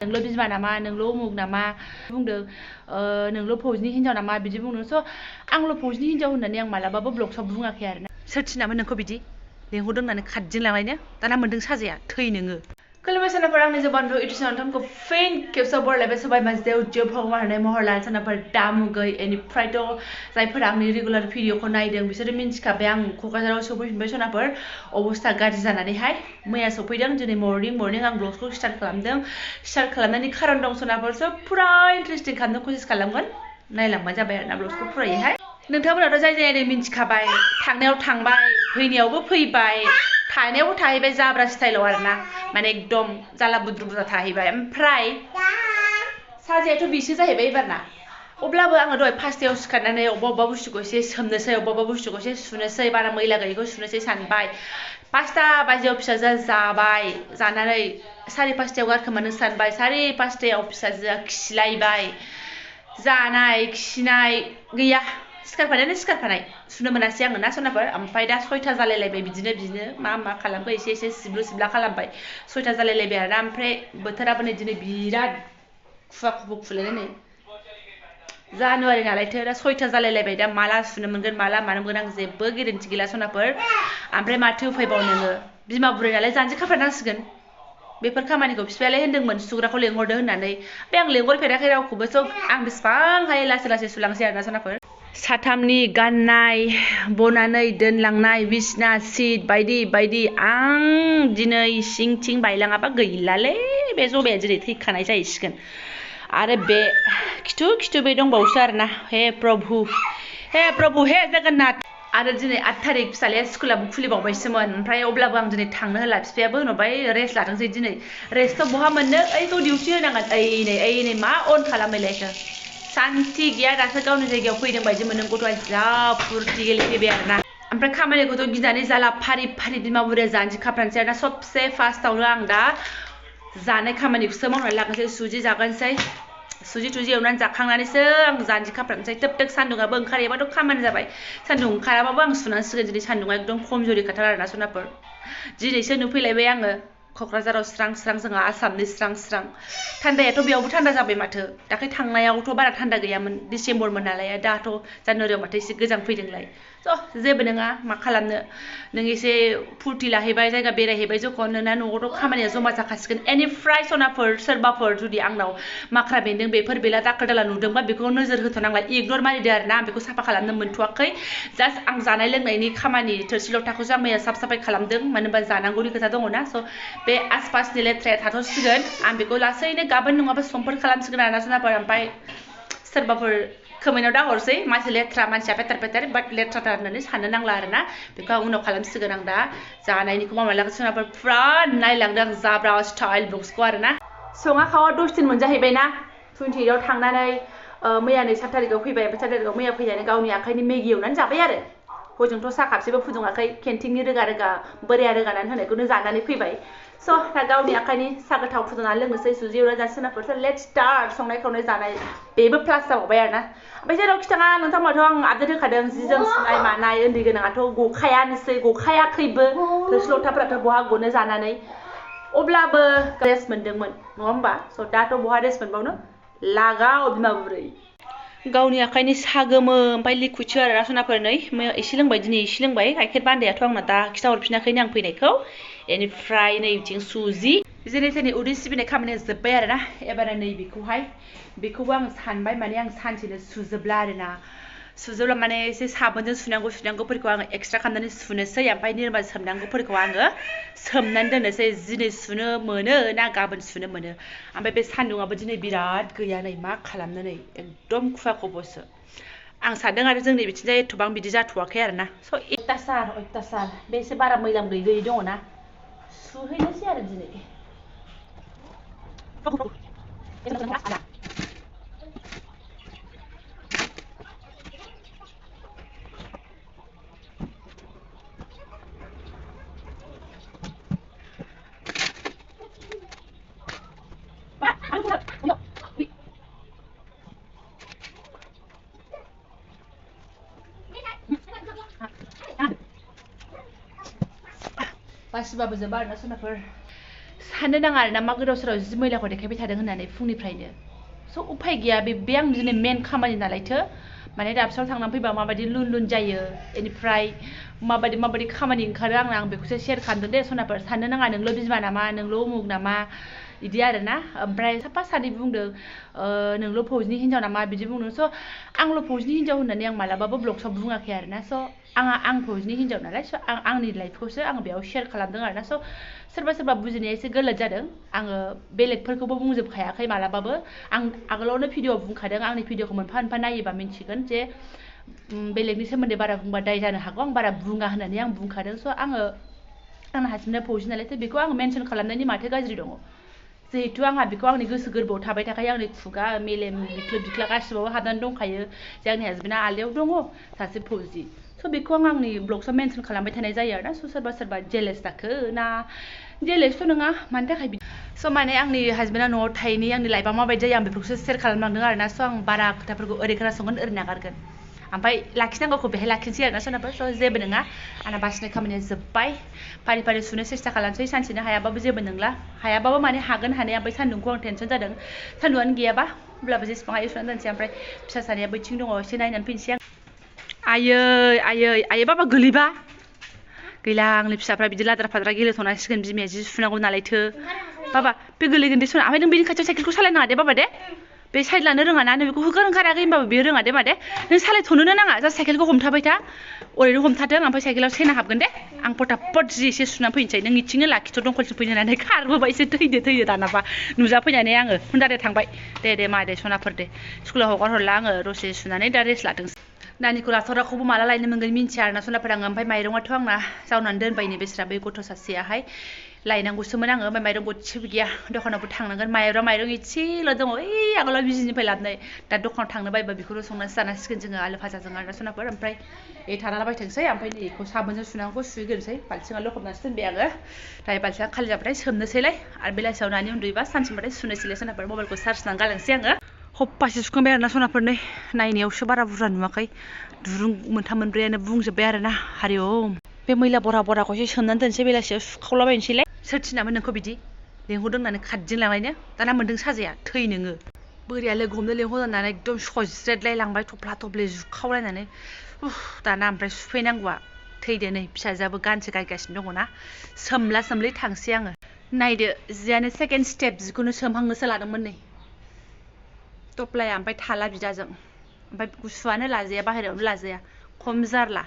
नोंल' बिमा नामा नोंल' उमुक नामा बुंदों नोंल' फौजिनि हिन्जाव नामा बिदि बुंदों स' आंल' फौजिनि हिन्जाव होननानै आं मालाबाबो ब्लग्सआव बुङाखै आरोना सोर थिनामोन नोंखौ बिदि लेंहरदों होननानै खारदिं लांलायनो दाना मोन्दों साजाया थै नोङो खुलुमबाय सानाफोर आंनि जबानखौ इउटुब नोंथांखौ फिन खेबसेयाव बरायलायबाय सोबाय मानसियाव जिउ भगवान होनाय महर लानाय सानाफोर दामुगै बेनिफ्रायथ' जायफोरा आंनि रेगुलार भिडिअखौ नायदों बिसोरो मिन्थिखाबाय आं क'क्राझाराव सफैफिनबाय सानाफोर अबस्था गाज्रि जानानैहाय मैया सफैदों दिनै मर्निं आं ब्लगखौ स्टार्ट खालामदों स्टार्ट खालामनायनि खारन दं सानाफोर स' फुरा इन्टारेस्टिं खालामनो कसिस खालामगोन नायलांबाय जाबाय आरोना ब्लगखौ फुरायैहाय नोंथांमोनाथ' जाय जाय मिन्थिखाबाय थांनायाव थांबाय फैनायावबो फैबाय थानायावबो थाहैबाय जाब्रा स्टाइलाव आरोना माने एकदम जाला बुद्रु बुद्रा थाहैबाय ओमफ्राय साजायाथ' बिसो जाहैबाय एबारना अब्लाबो आङो दहाय फासथायाव सिखारनानै अबेबा बुस्थुखौ एसे सोमनोसै अबेबा बुस्थुखौ एसे सुनोसै बारा मैला गैयैखौ सुनोसै सानबाय 5टा बाजियाव फिसाजोआ जाबाय जानानै 5:30 गारखोमानो सानबाय 5:30 फिसाजोआ खिलायबाय जानाय खिनाय गैया सिखारफानाय सुनो मोनासै आङो ना सनाफोर ओमफ्राय दा 6टा जालायलायबाय बिदिनो मा खालामखो एसे सिब्रु सिब्ला खालामबाय 6टा जालायलायबाय आरोना ओमफ्राय बोथोराबो नै दिनै बिराद खुवा खुबु खुलायनाय जानुवारि नालायथो दा 6टा जालायलायबाय दा माला सुनो मोनगोन माला मानो मोनगोन आं जेबो गेरेन्थि गैला सनाफोर ओमफ्राय माथो उफायबाव नोङो बिमा बुरै नालाय जानजि खाफ्रानांसिगोन बेफोर खामानिखौ बिफायालाय होनदोंमोन सुग्राखौ लेंहरदो होननानै बे आं लेंहरफेराखै रावखौबो स' आं बेसेबां हायो लासै सुलांसै आरोना सनाफोर साथामनि गाननाय बनानै दोनलांनाय बिसना सिट बायदि आं दिनै सिं थिं बायलाङाबा गैलालै बे जबाया दिनै थैखानाय जाहैसिगोन आरो बे खिथु बे दंबावोसो आरोना हे प्रभु हे जगन्नाथ आरो दिनै 8 थारिख फिसालाया स्कुलाबो खुलिबावबायसोमोन ओमफ्राय अब्लाबो आं दिनै थांनो होला बिफायाबो होनबाय रेस्ट लाथोंसै दिनै रेस्टथ' बहा मोननो ओइखौ डिउटि होनांगोन ओइ नै मा अन खालामबायलायखो सान्ति गैया दासो गावनि जायगायाव फैदों बायदि मोनो गथ'आ जा फुरथि गेलेफैबाय आरोना ओमफ्राय खामानिखौथ' गिनानै जाला फारि बिमा बुरैया जानजि खाफ्रानोसै आरोना सबसे फार्स्टआवनो आं दा जानाय खामानिखौसो मावनानै लागोनसै सुजि जागोनसै सुजि थुजि एवनानै जाखांनानैसो आं जानजि खाफ्रानोसै थोब सान्दुङाबो ओंखारहैबाथ' खामानि जाबाय सान्दुं ओंखाराबाबो आं सुनांसिगोन दिनै सान्दुङा एकदम खमजुरि खाथार आरोना सनाफोर दिनैसो नुफैलायबाय आङो क'क्राझाराव स्रां जोंहा आसामनि स्रां थान्दायाथ' बेयावबो थान्दा जाबाय माथो दाख्लै थांनायावथ' बारा थान्दा गैयामोन डिसेम्बरमोन नालाय दाथ' जानुवारियाव माथो एसे गोजां फैदोंलाय स' जेबो नङा मा खालामनो नों एसे फुर्ति लाहैबाय जायगा बेरायहैबाय जखन नोंना न'आवथ' खामानिया जमा जाखासिगोन एनिफ्राय सनाफोर सोरबाफोर जुदि आंनाव माख्रा बेन्दों बेफोर बेला दाखोर दाला नुदोंबा बेखौ नोजोर होथ'नांला इगनर मारिदो आरोना आं बेखौ साफा खालामनो मोनथ'वाखै जास्ट आं जानाय लोंनायनि खामानि थोरसि लथाखौसो आं मैया साफाय खालामदों मानो होनबा जानांगौनि खोथा दङना स' बे आसपासनि लेथ्राया थाथ'सिगोन आं बेखौ लासैनो गाबोन नङाबा समफोर खालामसिगोन आरोना सनाफोर ओमफ्राय सोरबाफोर खोमैनाव दाहरसै मानसि लेथ्रा मानसिया पेटार बाट लेथ्राथार होननानै साननो नांला आरोना बेखौ आं उनाव खालामसिगोन आं दा जानायनिखौ मावनानै लागोन सोनाफोर फुरा नायलांदों आं जाब्रा स्टाइल ब्लग्सखौ आरोना सङा खावा 10 दिन मोनजाहैबायना 28 आव थांनानै मैया नै 7 थारिखआव फैबाय 7 थारिखआव मैया फैनानै गावनि आखाइनि मेगि एवनानै जाबाय आरो हजोंथ' साहा कापसेबो फुदुङाखै केन्टिननि रोगा बोराया रोगानानै होनायखौनो जानानै फैबाय स' दा गावनि आखाइनि साहा गोथाव फुदुंनानै लोंनोसै सुजि एवना जानो सोनाफोर लेट्स स्टार्ट संनाय खावनाय जानाय बेबो प्लास जाबावबाय आरोना ओमफ्राय जेरावखि थाङा नोंथांमोनाथ' आं आपडेट होखादों जि जोम सुनाय मानाय उन्दै गोनाङाथ' गखायाखैबो थोरसि लथाफोराथ' बहा गनो जानानै अब्लाबो रेस्ट मोनदोंमोन नङा होमबा स' दाथ' बहा रेस्ट मोनबावनो लागाव बिमा बुरै गावनि आखाइनि साहा गोमो ओमफ्राय लिकुइडसो आरोना सनाफोर नै एसे लोंबाय दिनै एसे लोंबाय गाइखेर बान्दायाथ' आंना दा खिथाहरफिनाखैनो आं फैनायखौ बेनिफ्राय नै बिथिं सुजि जेनै उदै सिबिनाय खामानिया जोब्बाय आरोना एबार नै बेखौबो आं सानबाय माने आं सानसेनो सुजोबला माने एसे साबोनजों सुनांगौफोरखौ आङो एक्सट्रा खालामनानै सुनोसै ओमफ्राय निरमा सोमनांगौफोरखौ आङो सोमनानै दोननोसै दिनै सुनो मोनो ना गाबोन सुनो मोनो ओमफ्राय बे सान्दुङाबो दिनै बिराद गैया नै मा खालामनो नै एकदम खुवा खबसो आं सानदों आरो जोंनि बिथिंजाय एथबां बिदि जाथ'वाखै आरोना स' अयथासार बे एसे बारा मैला गैयै दङना सुहैनोसै आरो दिनै गासिबाबो जोबा आरोना सोनाफोर साननो नाङा आरोना मा गोदाव सोराव जि मैलाखौ देखायबाय थादों होननानै फुंनिफ्रायनो स' उफाय गैया बे आंनि दिनै मेन खामानि नालायथो माने दाबसेयाव थांनानै फैबा माबायदि लुन लुन जायो बेनिफ्राय माबायदि खामानि ओंखारो आं बेखौसो शेयार खालामदों दे सनाफोर साननो नाङा नोंल' बिमा नामा नोंल' उमुक नामा बिदि आरोना ओमफ्राय साफा सानै बुंदों नोंल' फौजिनि हिन्जाव नामा बिदि बुंदों स' आंल' फौजिनि हिन्जाव होननानै आं मालाबाबो ब्लग्सआव बुङाखै आरोना स' आं फौजिनि हिन्जाव नालाय स' आंनि लाइफखौसो आं बेयाव शेयार खालामदों आरोना स' सोरबा बुजिनाया एसे गोरोन्थि जादों आङो बेलेगफोरखौबो बुंजोबखायाखै मालाबाबो आं आगोलावनो भिडिअ बुंखादों आंनि भिडिअखौ मोनफा मोनफा नायोबा मिन्थिगोन जे बेलेगनि सोमोन्दै बारा बुंबा दाय जानो हागौ आं बारा बुङा होननानै आं बुंखादों स' आङो आंना हासबेन्डआ फौजि नालायथो बेखौ आं मेनसन खालामनायनि माथो गाज्रि दङ जिहेतु आंहा बेखौ आंनि गोसो गोरबोआव थाबाय थाखायो आंनि खुगा मेलेम बिख्लोब बिख्ला गासिबावबो हाबनानै दंखायो जे आंनि हासबेन्डआ आलदायाव दङ सासे फौजि स' बेखौ आं आंनि ब्लग्सआव मेनसन खालामबाय थानाय जायो आरोना स' सोरबा जेलेस जाखो ना जेलेसथ' नङा मानि थाखाय स' माने आंनि हासबेन्डआ न'आव थायैनि आंनि लाइफआ माबायदि जायो आं बेफोरखौसो शेयार खालामलांदों आरोना स' आं बारा खोथाफोरखौ ओरै खोनासंगोन ओरै नागारगोन ओमफ्राय लाखिनांगौखौ बेहाय लाखिनोसै आरोना सोरनाबा स' जेबो नङा आंना बासिनाय खामानिया जोब्बाय फारि फारि सुनो सेस्था खालामसै सानसेनो हायाबाबो जेबो नंला हायाबाबो माने हागोन हानाया ओमफ्राय सान्दुंखौ आं टेनसन जादों सान्दुंआनो गैयाबा अब्लाबो जेसेबां हायो सुनानै दोनसै ओमफ्राय फिसा सानैया बैथिं दङ एसे नायनानै फैनोसै आं आयै बाबा गोलैबा गैला आंनि फिसाफ्रा बिदि लाद्रा फाद्रा गेलेथ'नांसिगोन बिमाया जि सुनांगौ नालायथो बाबा बे गोलैगोन दे सना ओमफ्राय नों बेनि खाथियाव साइकेलखौ सालायनाङा दे बाबा दे बे साइड लानो रोङा ना नों बेखौ होखार ओंखाराखै होनबाबो बेयो रोङा दे मा दे नों सालायथ'नोनो नाङा जा साइकेलखौ हमथाबाय था ओरैनो हमथादों ओमफ्राय साइकेलाव सेना हाबगोन दे आं फटाफट जि एसे सुनानै फैनोसै नों इथिंनो लाखिथ' दंखलसिम फैनो होननानै खारबोबाय एसे थैदो दानाबा नुजाफैनानै आङो हुन्दारे थांबाय दे मा दे सनाफोर दे स्कुलाव हगार हरला आङो दसे सुनानै दा रेस्ट लाथोंसै नानिखौ लाथ'राखौबो माला लायनो मोनगोन मिन्थिया आरोना सनाफोर आङो ओमफ्राय माइरङाथ' आंना जावनानै दोनबाय नै बेस्रा बै गथ' सासेयाहाय लायनांगौसोमोन आङो ओमफ्राय माइरं गदसेबो गैया दखानावबो थांनांगोन माइरं एसेल' दङ ओइ आगोलाव बिजिनिफ्राय लाबोनाय दा दखानाव थांनो बायबा बेखौनो संनानैसो जानांसिगोन जोङो आलु भाजाजों आरोना सनाफोर ओमफ्राय थानालाबायथोंसै ओमफ्राय नै बेखौ साबोनजों सुनांगौ सुहैग्रोनोसै बाल्थिङा लखबनानैसो दोनबाय आङो दायो बाल्थिङा खालि जाबाथाय सोमनोसैलाय आरो बेलासियाव नानि उन्दुयोबा सानसेबाथाय सुनोसैलाय सनाफोर मबाइलखौ चार्ज होनानै गालांसै आङो हप्पासे सुखांबाय आरोना सनाफोर नै नायनायावसो बारा बुरजा नुवाखै दुरुं मोनथाम मोनब्रैयानो बुंजोब्बाय आरोना हारिओम बे मैला बराखौसो सोमनानै दोनसै बेलासियाव सुखावलाबायनोसैलाय सोर थिनामोन नोंखौ बिदि लेंहरदों होननानै खारदिंलांनायनो दाना मोन्दों साजाया थै नोङो बोरिया लोगो हमनो लेंहरनानै एकदम सज्रेदलायलांबाय थफ्ला थफ्लि जुखावलायनानै दाना ओमफ्राय सुफैनांगौआ थैदो नै फिसाजोआबो गानसो गायगासिनो दङना सोमला सोमलि थांसै आङो नायदो जियानो सेकेन्ड स्टेप जिखौनो सोमहांनोसो लादोंमोन नै थफ्लाया ओमफ्राय थाला बिदाजों ओमफ्राय गुसुआनो लाजाया बाहेरायावनो लाजाया खम जारला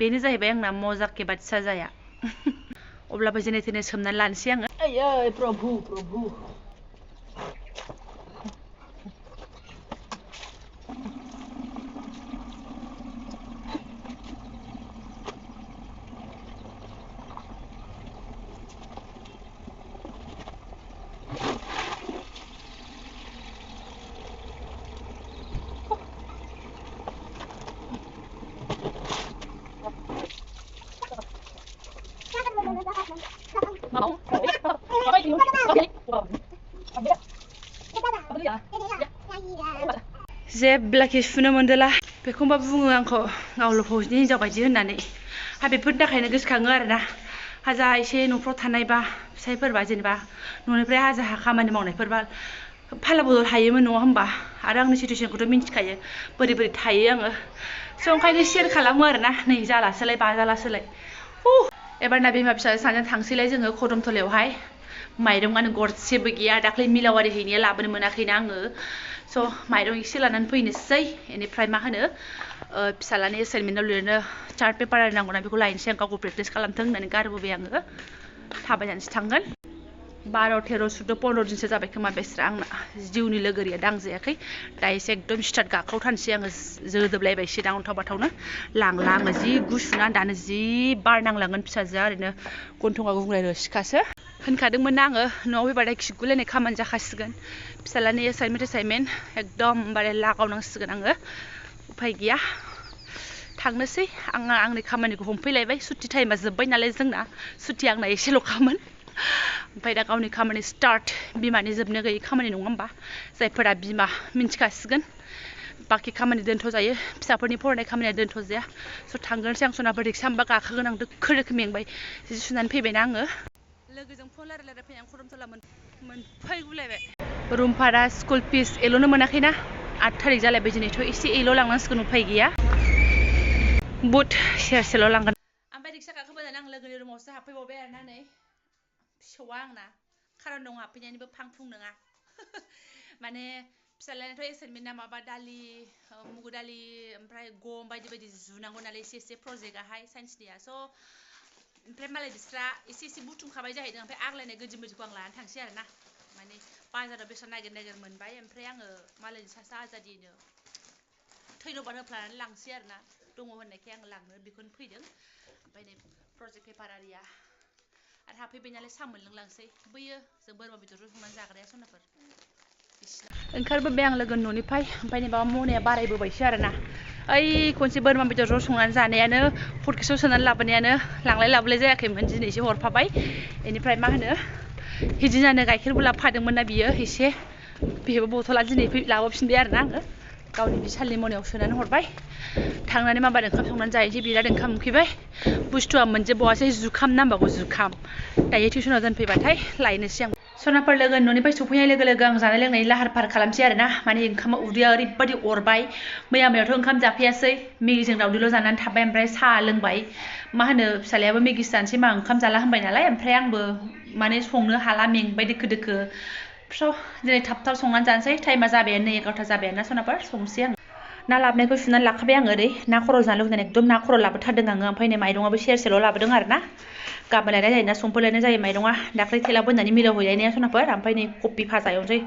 बेनो जाहैबाय आंना मजाके बादसा जाया अब्लाबो जेने थेने सोमनानै लानोसै आङो आयै प्रभु जेब्लाखि सुनो मोनदोला बेखौबा बुङो आंखौ गावल' फौजिनि हिन्जाव बायदि होननानै बेफोरनि थाखायनो गोसोखाङो आरोना हाजा एसे न'फ्राव थानायबा फिसाइफोरबा जेनेबा न'निफ्राय हाजा खामानि मावनायफोरबा फाला बदल हायोमोन नङा होमबा आरो आंनि सिटुएसनखौथ' मिन्थिखायो बोरै थायो आङो स' ओंखायनो शेयार खालामो आरोना नै जालासोलाय बाजालासोलाय एबारना बिमा फिसा सानैजों थांसैलाय जोङो खदमथलायावहाय माइरङानो गरसेबो गैया दाख्लै मिलावारि हैनाया लाबोनो मोनाखैना आङो स' माइरं एसे लानानै फैनोसै बेनिफ्राय मा होनो फिसालानि एसाइनमेन्टआव लिरनो चार्ट पेपार आरि नांगौना बेखौ लायनोसै आं गावखौ प्रेक्टिस खालामथों होननानै गारबोबाय आङो थाबायनानैसो थांगोन 12, 13, 14, 15 दिनसो जाबाय खोमा बेस्रा आंना जिउनि लोगोरिया दांजायाखै दा एसे एकदम स्टार्ट गाख्रावथारनोसै आङो जोदोबलायबायसो दांथाव बाथावनो लांला आङो जि गुसुना दानो जि बार नांलांगोन फिसाजोआ ओरैनो गन्थङा गुंग्राय रोसिखासो होनखादोंमोन ना आङो न'आव फैबाथाय खिगुलायनाय खामानि जाखासिगोन फिसालानि एसाइनमेन्ट एकदमबारे लागावनांसिगोन आङो उफाय गैया थांनोसै आङो आंनि खामानिखौ हमफैलायबाय सुथि टाइमा जोब्बाय नालाय जोंना सुथिया आंना एसेल'खामोन ओमफ्राय दा गावनि खामानि स्टार्ट बिमानि जोबनो गैयै खामानि नङा होमबा जायफोरा बिमा मिन्थिखासिगोन बाखि खामानि दोनथ'जायो फिसाफोरनि फरायनाय खामानिया दोनथ'जाया स' थांगोनसै आं सनाफोर रिक्सा होमबा गाखोगोन आं दोखो दोखो मेंबाय जि सुनानै फैबायना आङो लोगोजों फन रायलायना फैनानै खरमथला मोनफैगुलायबाय रुम भारा स्कुल फिस एल'नो मोनाखैना 8 थारिख जालायबाय दिनैथ' एसे एल' लांनांसिगोन उफाय गैया बुट सेरसेल' लांगोन ओमफ्राय रिक्सा गाखोबोनानै आं लोगोनि रुमावसो हाबफैबावबाय आरोना नै फिसौआ आंना खारन दं हाबफैनायनिबो फांफुं नङा माने फिसालायाथ' एसाइनमेन्ट ना माबा दालि मुगु दालि ओमफ्राय गम बायदि बायदि जुनांगौ नालाय एसे प्रजेक्टआहाय साइन्सनिया स' ओमफ्राय मालाय बिस्रा एसे बुथुमखाबाय जाहैदों ओमफ्राय आग्लायनाय गोजिमोजिखौ आं लानानै थांसै आरोना माने बाजाराव बेसाद नागिर मोनबाय ओमफ्राय आङो मालायनि सासे आजादिनो धन्यबाद होफ्लानानै लांसै आरोना दङ होननायखाय आं लांनो बेखौनो फैदों ओमफ्राय नै प्रजेक्ट पेपार आरिया आरो हाफैबाय नालाय साहा मोनलोंलांसै बैयो जों बोरमा बेदरजों संनानै जाग्राया सनाफोर ओंखारबोबाय आं लोगो न'निफ्राय ओमफ्राय नै माबा मनाया बारायबोबायसो आरोना ओइ खनसे बोरमा बेदरजों संनानै जानायानो फटकेसाव सोनानै लाबोनायानो लांलाय लाबोलाय जायाखैमोन दिनैसो हरफाबाय बेनिफ्राय मा होनो हिदिनानो गाइखेरबो लाबोफादोंमोन ना बियो एसे बेबो बथला दिनै लाबोफिनबाय आरोना आङो गावनि बिसालनि मनायाव सोनानै हरबाय थांनानै माबार ओंखाम संनानै जाहैनोसै बिराद ओंखाम उखैबाय बुस्थुआ मोनजोबबावासै जुखाम नांबावगौ जुखाम दायो टिउसनाव दोनफैबाथाय लायनोसै आं सनाफोर लोगो न'निफ्राय सफैनाय लोगो लोगो आं जानाय लोंनायनि लाहार फाहार खालामसै आरोना माने ओंखामा उदैया ओरैबायदि अरबाय मैयाथ' ओंखाम जाफैयासै मेगिजों दावदैल' जानानै थाबाय ओमफ्राय साहा लोंबाय मा होनो फिसालायाबो मेगिसो जानोसै मा ओंखाम जाला होनबाय नालाय ओमफ्राय आंबो माने संनो हाला मेंबाय दोखो दोखो दिनै थाब संनानै जानोसै टाइमा जाबायानो नै 11ता जाबायानो सनाफोर संसै आं ना लाबोनायखौ सुनानै लाखाबाय आङो ओरै ना खर' जानो लुबैनानै एकदम ना खर' लाबोथारदों आङो ओमफ्राय नै माइरंआबो सेरसेल' लाबोदों आरोना गाबोन लायनाय जायोना समफोर लायनाय जायो माइरंआ दाख्लै थेला बोनानै मिलाव हैलायनाया सनाफोर ओमफ्राय नै कफि भाजा एवनोसै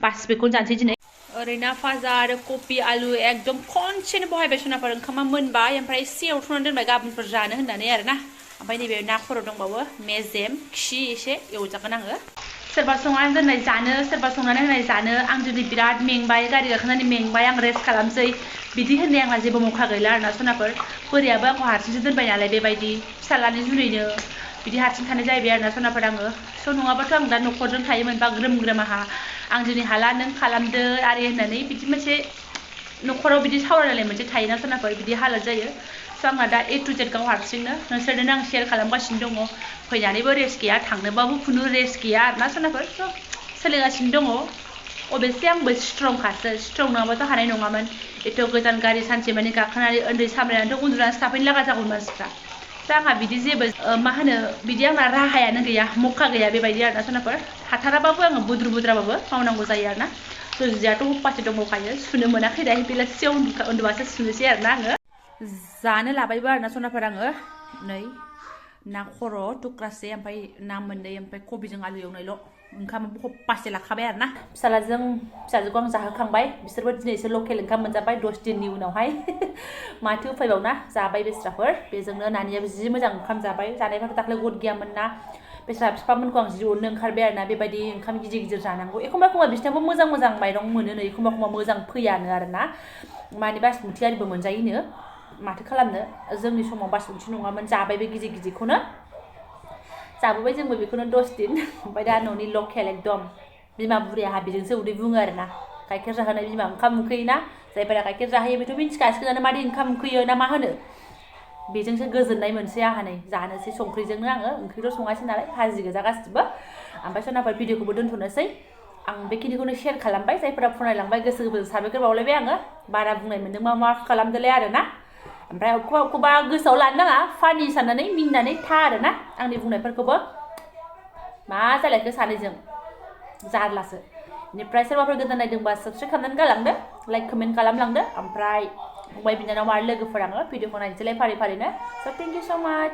बास बेखौनो जानोसै दिनै ओरै ना भाजा आरो कफि आलु एकदम खनसेनो बहायबाय सनाफोर ओंखामा मोनबाय ओमफ्राय एसे एवथ'नानै दोनबाय गाबोनफोर जानो होननानै आरोना ओमफ्राय नैबे ना खर' दंबावो मेजेम खि एसे एवजागोन आङो सोरबा संनानै दोननाय जानो सोरबा संनानै होनाय जानो आं दिनै बिराद मेंबाय गारि गाखोनानै मेंबाय आं रेस्ट खालामसै बिदि होननाय आंहा जेबो मौका गैला आरोना सनाफोर बोरियाबो आंखौ हारसिंसो दोनबाय नालाय बेबायदि फिसालानि जुनैनो बिदि हारसिं थानाय जाहैबाय आरोना सनाफोर आङो स' नङाबाथ' आं दा न'खरजों थायोमोनबा ग्रोम ग्रोम आहा आं दिनै हाला नों खालामदो आरि होननानै बिदि मोनसे न'खराव बिदि सावरायलायनाय मोनसे थायोना सनाफोर बिदि हालोद जायो स' आंना दा A to Z गाव हारसिंनो नोंसोरनो आं शेयार खालामगासिनो दङ फैनानैबो रेस्ट गैया थांनोबाबो खुनु रेस्ट गैया आरोना सनाफोर स' सोलिगासिनो दङ अबेसे आंबो स्ट्रंखासो स्ट्रं नङाबाथ' हानाय नङामोन एथ' गोजान गारि सानसे माने गाखोनानै उन्दै सामलायनानैथ' उन्दुनानैसो थाफैनो लागा जागौमोन मानसिफ्रा दा आंहा बिदि जेबो मा होनो बिदि आंना राहायानो गैया मौका गैया बेबायदि आरोना सनाफोर हाथाराबाबो आङो बुद्रुबाबो मावनांगौ जायो आरोना जियाथ' उपासि दंबावखायो सुनो मोनाखै दायो बेलासियाव उन्दुबासो सुनोसै आरोना आङो जानो लाबायबो आरोना सनाफोर आङो नै ना खर' थुख्रासे ओमफ्राय ना मोननै ओमफ्राय कबिजों आलु एवनायल' ओंखामाबो खप्पासे लाखाबाय आरोना फिसाजोखौ आं जाहोखांबाय बिसोरबो दिनैसो लकेल ओंखाम मोनजाबाय 10 दिननि उनावहाय माथो उफायबावना जाबाय बेस्राफोर बेजोंनो नानियाबो जि मोजां ओंखाम जाबाय जानायफ्राथ' दाख्लै गद गैयामोन ना बेस्रा बिफामोनखौ आं जि अननो ओंखारबाय आरोना बेबायदि ओंखाम गिदिर जानांगौ एखमबा बिसोरनाबो मोजां माइरं मोनोनो एखमबा मोजां फैयानो आरोना माने बासमति आरिबो मोनजायोनो माथो खालामनो जोंनि समाव बासमति नङामोन जाबाय बे गिदिरखौनो जाबोबाय जोंबो बेखौनो 10 दिन ओमफ्राय दा न'नि लकेल एकदम बिमा बुरियाहा बेजोंसो उदै बुङो आरोना गाइखेर जाहोनाय बिमा ओंखाम उखैयोना जायफोरा गाइखेर जाहोयो बेथ' मिन्थिखासिगोनानो मादि ओंखाम उखैयो ना मा होनो बेजोंसो गोजोननाय मोनसै आंहा नै जानोसै संख्रिजोंनो आङो ओंख्रिथ' सङासै नालाय भाजि गोजा गासिबो ओमफ्राय सनाफोर भिडिअखौबो दोनथ'नोसै आं बेखिनिखौनो शेयार खालामबाय जायफोरा फरायलांबाय गोसो गोसो साबायखर बावलायबाय आङो बारा बुंनाय मोनदों मा खालामदोलाय आरोना ओमफ्राय अबेखौबा गोसोआव लानो नाङा फानि साननानै मिनिनानै था आरोना आंनि बुंनायफोरखौबो मा जालायखो सानैजों जारलासो बेनिफ्राय सोरबाफोर गोदान नायदोंबा साबस्क्राइब खालामनानै गालांदो लाइक कमेन्ट खालामलांदो ओमफ्राय फंबाय बिनानाव आरो लोगोफोर आङो भिडिअखौ नायनोसैलाय फारि फारिनो स' थेंक इउ स' माच